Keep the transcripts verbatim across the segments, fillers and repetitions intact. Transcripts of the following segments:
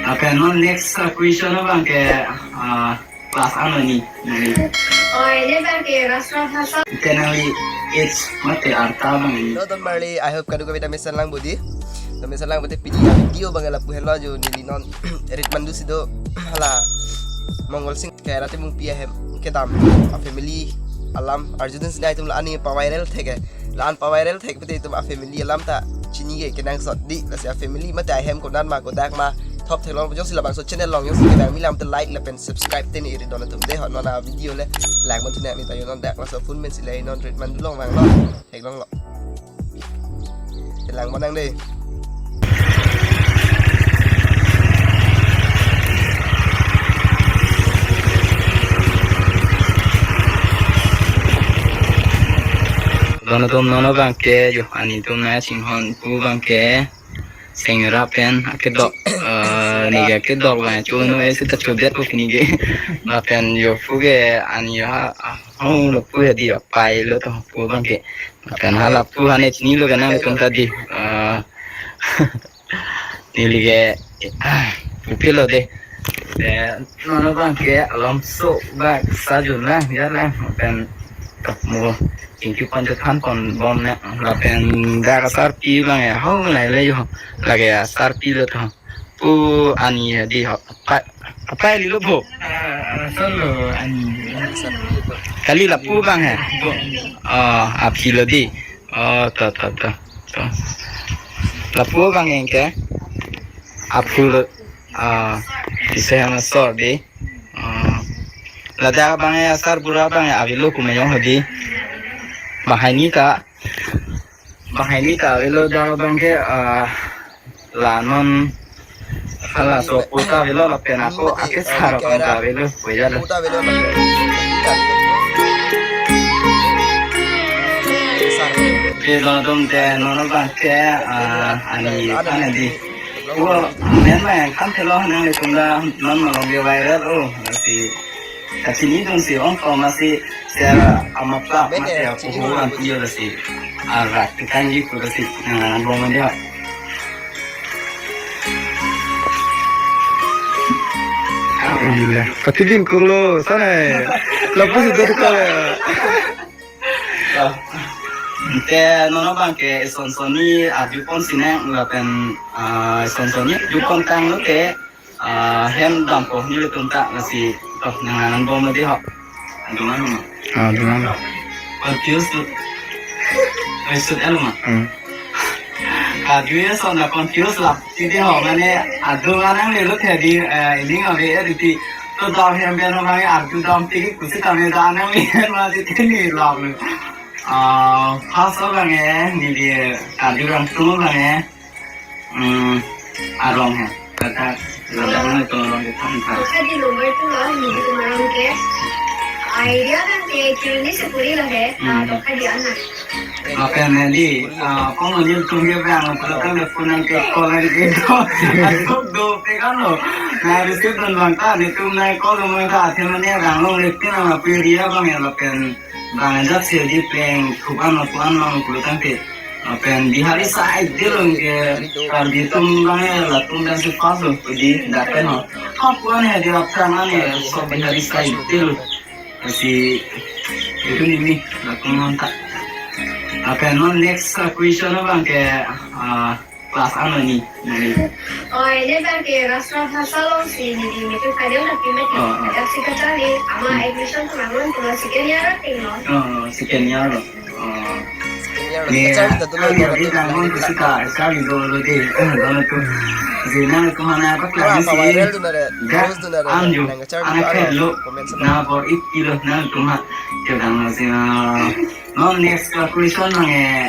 Lapen non next, uh, question abang ke, uh, class ano ni, nangli? Oi, ne abang ke Rashtra Bhasha. Te nangli age mate arta abang ni? Hello, don marli, I hope kadokave ta mesen lang bodi. Ta mesen lang bodi, pini a-video abang lapu henlo jo, neli non Rit Mandu si do, hala Mongol Sing Khaira Timungpi ahem kedam a-family alam arjudun sinai atum la-an ni pa-viral thek ke. La-an pa-viral thek pute itum a-family alam ta chini ke kenangsot di, lasi a-family mate ahem konan ma kodak ma thop theklong, jongsi labangso channel along jongsi kedam mi alam te like lapen subscribe te ne iri don atum de ho. Non a-video le lang man thune ami ta yo non dak laso phone men si le non Rit Mandu along vanglo. Theklonglo. Te lang bonang de. Don atum, non abang ke jo, ani atum nangchinghon pu abang ke Sengera pen akedok, eh, neli ke akedok abang chono esi ta chodet ko pini ke. Lapen jo pu ke ani ha, ah, oh, lapu ya di apai lo to pu abang ke. Lapen ha lapu ha ne chinilo ke nangtum ta di. Eh, neli ke, ah, pupe lo de. Eh, non abang ke alam so bak sajun lang, ya lang. Lapen kapmo tingki pon chethan pon bom ne. Lapen dak asarpi abang ya, ho lai le jo. Lake asarpi lo to. Pu ani di ho. Apai, apai lilo bo. Ah, solo ani. Kali lapu abang he. Bo. Oh, aphi lo di. Oh, to, to, to, to. Lapu abang ke. Aphu lo. Ah, isi hama sor di. Ah, ladak abang ya asar bura abang ya avelo kumeyong hadi. Banghini ta. Banghini ta avelo dak abang ke, ah, la non hala so kota avelo lapen ako ake sar abang ta avelo. Puya lo. Kota avelo lapen. Sar. Oke, don atum te non abang ke, ah, ani, ani di. Wo, men ma yang kan thelo nanglitum ta non malom ke viral o, lasi kachinidun si ong kong lasi share ama pla mate apuhu an puyo lasi arak tikan ji pu lasi, ah, bom dia. Alhamdulillah. Katibin kulo sana. Lapu si dot ka. Ah, te non abang ke ison soni arju pon sinang lapen, ah, ison soni arju pon tanglo ke, ah, hem dampo nelitum ta lasi to nang anang bom di ho. Adung ano ma? Ah, adung ano. Confused tu. Confused ano ma? Hmm. Arju ya sona confused la. Titi ho mane adung anang le lo thedi, eh, ini ngabe ya titi. To dam hem ben ho mane arju dam tiki kusi kami da anang le ma titi ni lam lo. Ah, first abang e, neli karju rang tum abang e. Hmm, arong he. Kata, ladak nangtum arong ke than tha. Kadi number tu lah, nelitum arong ke. Idea kan ke, kiri ni sepuri lah he. Hmm. Ah, to kadi anak. Lapen neli, ah, kong nelitum ke bang, kalau kan le phone ke call lagi ke do. Asok do pe kan lo. Na receive non bang ta, nelitum na call non bang ta, athe mane rang long le tin na piri abang ya lapen. Bang ajat sirdi pleng, kuban lo, kuban lo, kulo tangte. Lapen Bihari side dilo ke, Karbi atum bang e, latum bang si first lo, di dapen ho. Ho kuan he di aphrang ani, so Bihari side dilo. Lasi, itu neli, latum non ta. Lapen non next, uh, question abang ke, uh, class ano ni, neli? Oi, ne abang ke Rashtra Bhasha along si neli matric kalian na pimet. Oh, oh. Adap si kacharli, ama, hmm, admission kurang lon, kurang second year ting lo. Oh, second year lo. Oh. Second year lo. Ni, kacharli ta tu lo, ah, ya, tu di lo, tanggung tu lo. Sita, kacharli do lo di, eh, do lo tu. Di nangtum ana apa, apa, class apa si, viral tu na re, ga, post tu na re, anju, nang kacharli ana tu, kelo, comment sama. Na bo it kilo, nangtum ha, kyo dang lo si, ah, non next question nang e,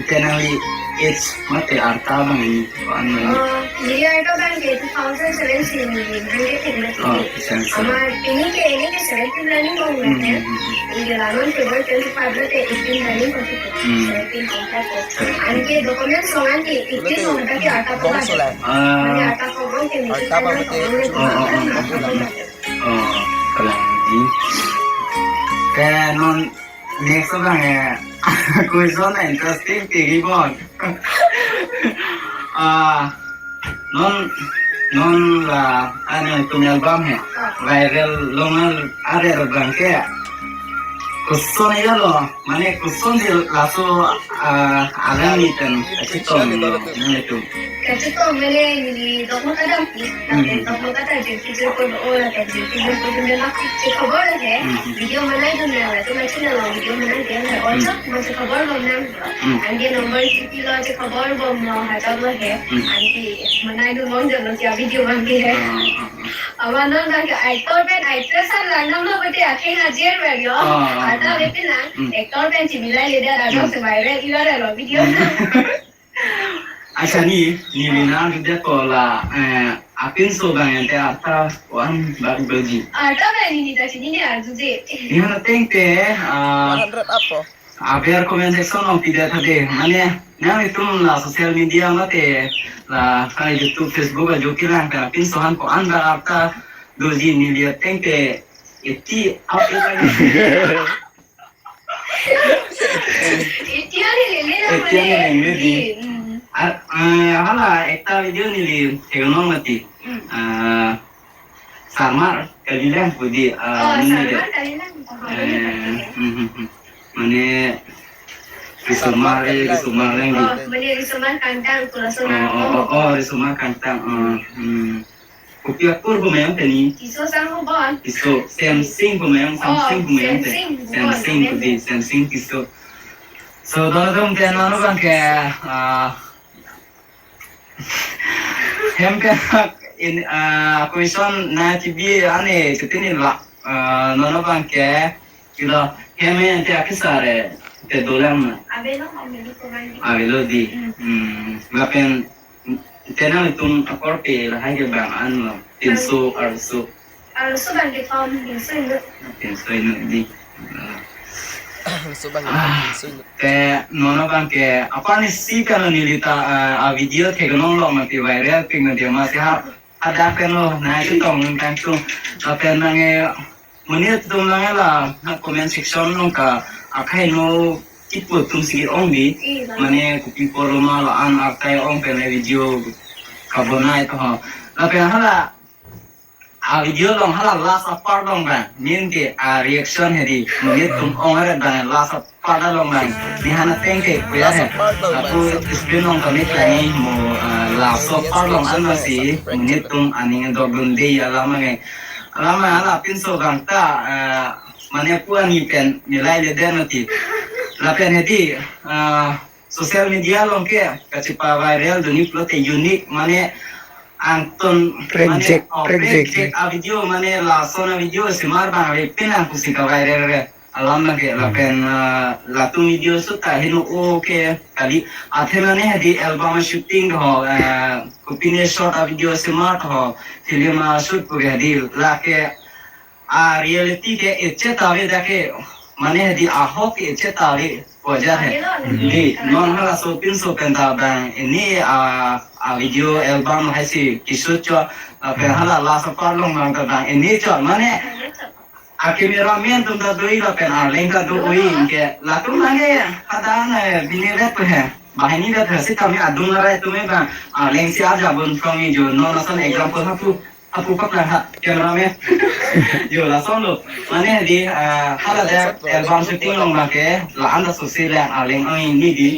Te nangli age mate arta abang ni, ko-an abang ni? Oh, neli arta abang ke two thousand seven si neli bang ke thekme. Oh, seven seven. Ama pini ke, ini ke seventeen running ko. Hmm, nang ke. Hmm, hmm, hmm. Neli la non February twenty-five lo te eighteen running ko. Hmm. Seventeen ko ta ko. Seventeen. Anke document song anke eighteen lo ta ke arta ko bang. Bong sola. Ah. Mane arta ko bang ke neli arta abang ke. Oh, oh, oh, oh, oh. Oh, kalang ni. Te non next abang e, question interesting tigi bon. Ah, non Non la ane tum album he viral long aret abang ke koson ya lo, mane koson si laso, ah, alang ni pen kachetong lo, nang itu. Kachetong mene neli dokmo kadam ki, Hmm. Dokmo kadam jeng kijeng ko o la kan jeng kijeng ko jeng la chekhobor he. Hmm. Video manai dun ya la, tu macam lo video manai dia la, Hmm. Ocha mo chekhobor bom nang. Hmm. Anke number siti lo chekhobor bom lo, hajat lo he. Hmm. Anke manai dun bom jalo kya video bang ke he. Ah, ah, ah. Awa non bang ke actor pen actress an lang nam lo bete akheng ajer ver yo. Ah, ah, Ata ah. Bete na Hmm. Actor pen chimilai le dia Hmm. Rajok se viral ira lo video Hmm. na. Acha ni, ni bina dia ko la, eh, apinso bang ente arta ko-an bak doji. Arta bang ni ta chini ni arju je. Ni hana teng te, ah, one hundred up po. Aber comment section along pidet hade. Mane, nang itum la social media mate la kai YouTube, Facebook ajo kelang kan apinso han ko-an bak arta doji ni dia teng te eti up ila. Eti ani lele na Eti ani mane. Lele di. Hmm. Ah, eh, hala ekta video neli theklong mati. Hmm. Ah, sarmar kalilang pu di, ah, Oh, neli sarmar kalilang. Oh, Eh, neli hmm, hmm, hmm. Mane risomar, eh, risomar lang di. Oh, mane risomar kangtang, kulaso Oh, oh, nangko. Oh, oh, risomar kangtang. Oh, hmm. Kopi akur ko mayam teni? Tisso Sangho bon. Tisso, Semsing ko mayam, Oh, Samsing ko mayam te. Semsing, Semsing bon, ko di, Semsing Tisso. So, dono dum te nono bang ke, ah, hem ke in, ah, question na T V ane, ketini la, ah, nono bang ke, kilo, hem ente akisare, te dolang na. Avelo, avelo ko bang. Avelo di. Hmm. Hmm, lapen Tenang itum akorte lahai ke bang an lo. Pinso arso. Arso bang ke tom pinso inut. Pinso inut di. Ah. Arso bang ke tom pinso inut. Te nono bang ke apa ni si kan neli ta, eh, a video theklong long mati viral pik mati masi ha ada kan lo na itu tong tang tu. Apa nang eh Monit atum lang la, na comment section along ke akhai no kipu atum si ong di. Mane kopi apotlo ma la-an akhai ong pen le video kabonai to ho. Lapen hala a video along hala last part along bang. Min ke a reaction hedi. Monit atum ong aret bang last part along bang. Ni hana teng ke kuya he. Last part along bang. Aku screen along kami tani mo, ah, last part along an masi. Monit atum aning dok dun de alam ngai. Alam hala pinso bang ta, eh, mane puan ni pen milai le den ati. Lapen hedi, eh, social media along ke kachepa viral dunji pulote unique mane angton mane Project, oh, project. Project a video mane lason a video simar bang le pin ang pusi ka viral re. Alam lake Hmm. lapen, eh, latum video seta heno o ke kali athe mane hedi album shooting ho, eh, kopine shot a video simar ho film a shoot pu hedi lake a reality ke echet ave dake mane hedi ahok ke echet ave wajar he. Di non hala sopin sopen ta bang ini a, a video album hai si kisut cho lapen hala last part along bang ta bang ini cho mane a cameraman atum ta doi lapen arleng ta doi ke latum lake hadan bini vet he. Bahini vet he si kami adung arai atum bang arleng si aja bun from ijo non asan example hapu. Apu pak na ha, cameraman. Yo, lason lo. Mane di, ah, hala de album shooting along lake, la-an ta susi lang arleng oi ni di.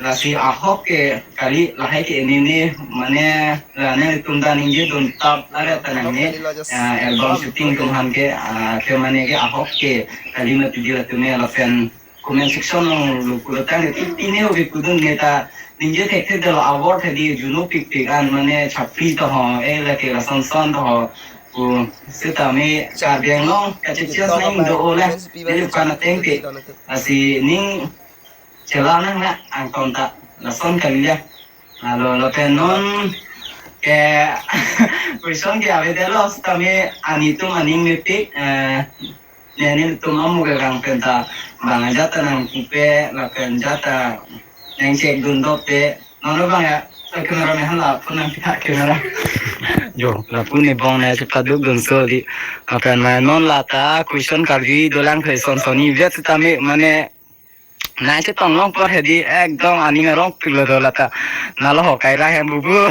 Lasi ahok ke kali lahai ke ini ni, mane la ne tum ta ningje dun tap la re ta nang ni, ah, album shooting atum han ke, ah, ke mane ke ahok ke kali mati di latum ne lapen comment section along lo pulo tang ti pine hobi kudun neta ningje thekthedetlo award hedi juno pikpik an mane chapri to ho e lake lason son to ho. Pu seta me Karbi Anglong kachichas nang do ole. Neli kana tengke asi ning chela nang na angton ta lason kaliya. Lalu lapen non ke question ke avedetlo seta me anitum aning mepik, eh, ne anitum amu ke kang penta bang ajat ta nang kupe lapen jat ta nang cek dun dop te non lo bang ya. Camera me hala pun nang kita camera. Yo, la pun ne bong ne cepat duk dun so di. Lapen ma non lata question Karbi dolang ke son soni vet seta me mane na chetong long por hedi ekdom aning arong pilo do lata. Na lo ho kai ra hem bubu.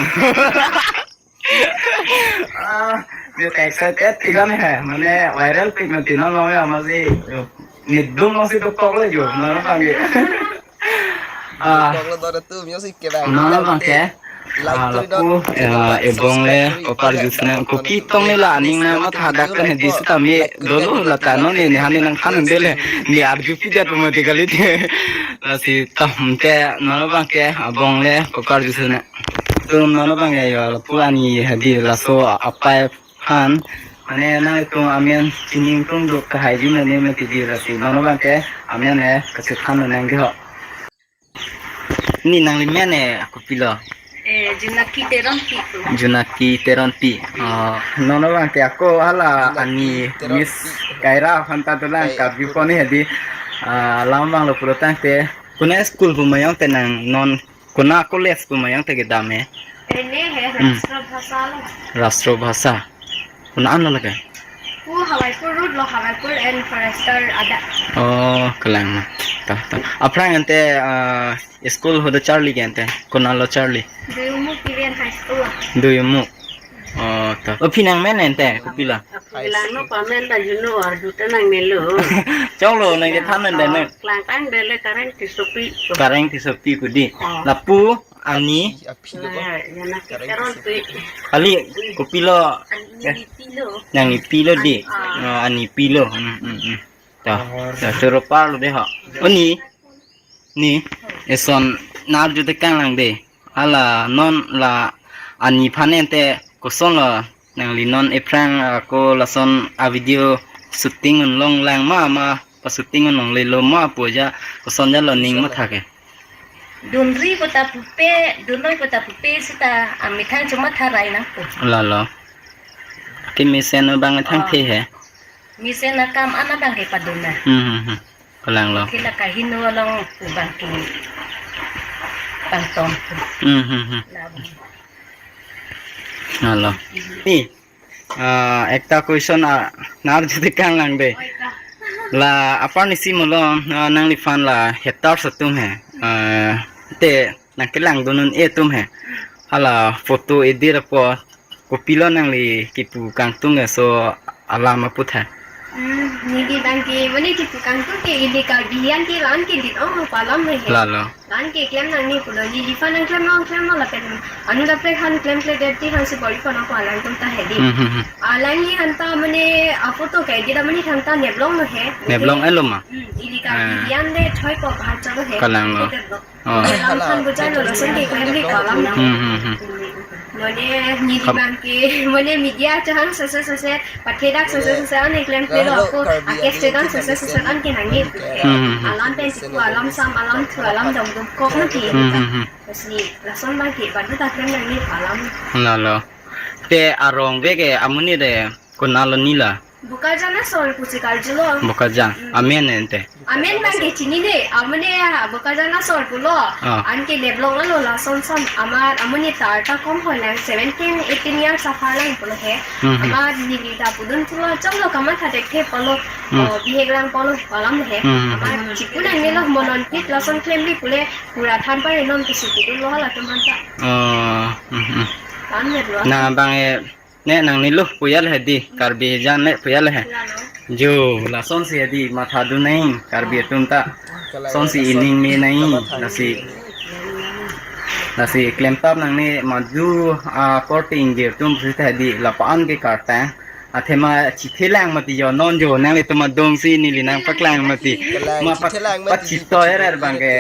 Ah, neli ta excited tigan he, mane viral pik mati non long ya masi, neli dum masi dokok le jo, non abang ke. Ah, Dokok le dore tu music ke bang. Non abang ke. Ah, lapu, eh, ebong le, kopar jus na, kopi tong neli la aning na matha dak kan hedi sitame dolo la ta non neli hani nangthan un-e le, neli arju pidet mati kali te. Lasi tam te, non abang ke, ebong le, kopar jus na. Tu non abang ke yo, lapu ani hedi laso apai aphan. Mane nangtum amen chiningtungduk kahai ji mane mati di lasi. Non abang ke amen he kachethan nangji ho. Neli nangli men he kopilo? Eh, Junaki Teronpi. Junaki Teronpi. Oh, non abang ke ako hala ani Miss Kaira aphan ta dolang Karbi pon he di. Ah, alam abang lo pulo tangte. Konat school pu ma jongte nang non, konat college pu ma jongte kedam he? Ene he, Hmm. Rashtra Bhasa lo. Rashtra Bhasa. Konat an lo lake? Pu Hawaipur road lo, Hawaipur and Forester ada. Oh, kalang ma. Ta, ta. Aphrang ante, ah, school hodo charli ke ante? Konat lo charli? Doimukh T V N High School. Doimukh. Oh, ta. Oh, phi nang men ante, kopilo? Phi lang no pamen ta juno arju ta nang melo. Choklo nangkethan nang dene. Klangtang dele Kareng Tissopi. Kareng Tissopi kudi. Oh. Lapu ani. Aphi lo ba? Ya, ya, na Kareng Teronpi. Kali, kopilo? Ani, Eh, ani pilo. Nangli pilo di. Ah. Oh, ani pilo. Hmm, hmm, hmm. Ta, ta, choro parlo de ho. Oh, neli. Neli, eson nang arju tekang lang de. Hala non la ani aphan ante kosonlo nangli non ephrang ako lason a video shooting un long lang ma ma pa shooting un longlelo ma pu ja koson jalo ning matha ke. Dunri kota pupe, dunri kota pupe sita amethang chuma tharai nangpo. Lalo. Ke mesen abang thangthe he. Mesen akam an abang ke padun na. Hmm, hmm, hmm. Kalang lo. Thila kaheno along pu abang ke pangtong. Hmm, hmm, hmm. Labu. Alo. Neli, ah, ekta question, ah, nang arju tekang lang de. Oi, ta. La apar nisi molo, ah, nangliphan la haters atum he. Ah, te nangkelangdun un-e atum he. Hala photo edit apot kopilo nangli kipu kangtung aso alam aput he? Hmm, neli abang ke, mane kipu kangtung ke ili Karbi an ke la-an ke dit ong lo pu alam he. Lalo. La-an ke klem nangne pulo, neliphan nangklem long klem long lapen anu kaprek aphan klemkledet ti aphansi bor-i kono pu alangtum ta he di. Hmm, hmm, hmm. Alangliphan ta mane a photo ke edit mane aphan ta neplong lo he. Neplong-et lo ma? Hmm, ili Karbi Ah. an de thoi ko bahar chalo he. Kalang lo. Neplong. Oh. Alam aphan bujan lo, lason ke klemri pu alam. Hmm, hmm, hmm. Mane neli Kap- abang ke, mane media chahang sese sese, pathedak sese sese an klemkle lo ako, Karbi ake aja sedang sese sese an ke nangne. Hmm, hmm, hmm. Alam pen siku, alam sam, alam thu, alam dongdong kok mati. Hmm, hmm, hmm. Lasi lason abang ke, badu ta klem nangne pu alam. Lalo. Te arong ave ke amonit de konat lo neli la? Bokajan asor pusi karjulo. Bokajan. Hmm. Amen ante. Amen abang ke chinine, amane Bokajan asor pulo. Ah. Anke neplong alo lason son amar amonit ta arta kom hoi lang seventeen, eighteen years apar lang pulo he. Hmm, hmm. Amar neli ta pudun pulo, choklo kamatha thekthe pulo. Hmm. Oh, bihek lang pulo, pu alam he. Hmm, hmm. Amar chiku nangnelo mo non pit lason klemri pule pura than pare non kisi pudun lo halatum aphan ta. Oh, hmm, hmm. Kan ne lo. Nang abang e Ne nangne lo pu ya le he di, Karbi jan ne pu ya le he. Lalo. Jo, lasonsi he di, matha dun nang, Karbi atum ta. Lasonsi ining me nang, lasi. Lasi klemtap nangne madu, ah, korte ingjir atum sita he di, lapu-an ke kartang. Athema chithelang mati jo, non jo, nanglitum adungsi neli nangpaklang mati. Kalang, ma pa-, chithelang mati. Pachito er er abang ke.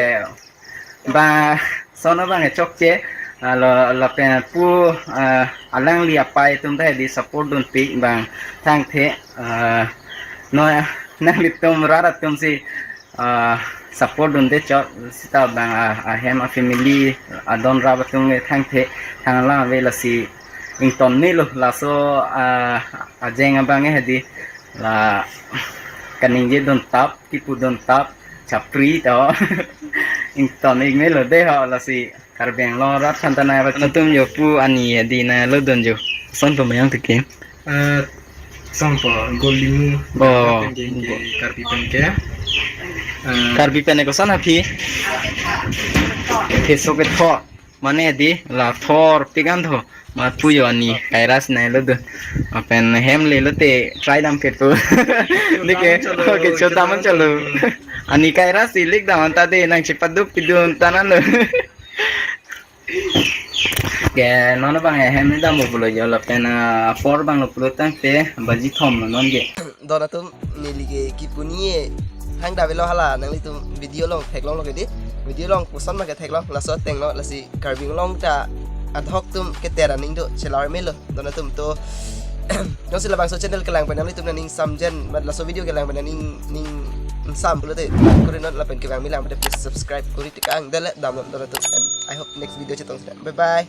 Ba, sono abang chokche, ah, lo, lapen pu, ah, alangli apai atum ta he di support dunpik abang thangthe, ah, no, nanglitum rat atumsi, ah, support dunde chot sita abang, ah, ahem a family adon rap atum ke thangthe, thanglang ave lasi ington nelo laso, ah, ajeng abang he di la kaningje duntap, kipu duntap, chapri to. Ington ik melo de ho lasi Karbi Anglong rat aphan ta nai ba. Latum jo pu ani adi nai lo dun jo. Son to mayang tiki. Eh, son po Golimu. Oh. Pen ke, ke Karbi pen ke. Eh, Karbi pen ko son aphi. Ke so ke tho. Mane di la thor pigan tho. Mat pu jo ani kaira si nai lo do. Lapen hem le lote try dam ke tu. Neke, okay, cho dam chalo. Ani kaira si lik dam anta de nang chepaduk pidun tanan lo. Ke non abang hem ni dam pulo jo lapen ah, apor abang lo pulo tangte baji thom lo non ke. Don atum neli ke kipuni e hang davelo hala nanglitum video along theklonglo ke di. Video along koson ma ke theklong laso ateng lo lasi Karbi Anglong ta adhok atum keter aning do chelar melo don atum to. Jongsi labangso channel kelang pen nanglitum nangning samjen, mat laso video kelang pen nangning ning sam pulote kuri non lapen kevang milang pen please subscribe kuri tekang dele dam non don atum and I hope next video chetong sida. Bye bye.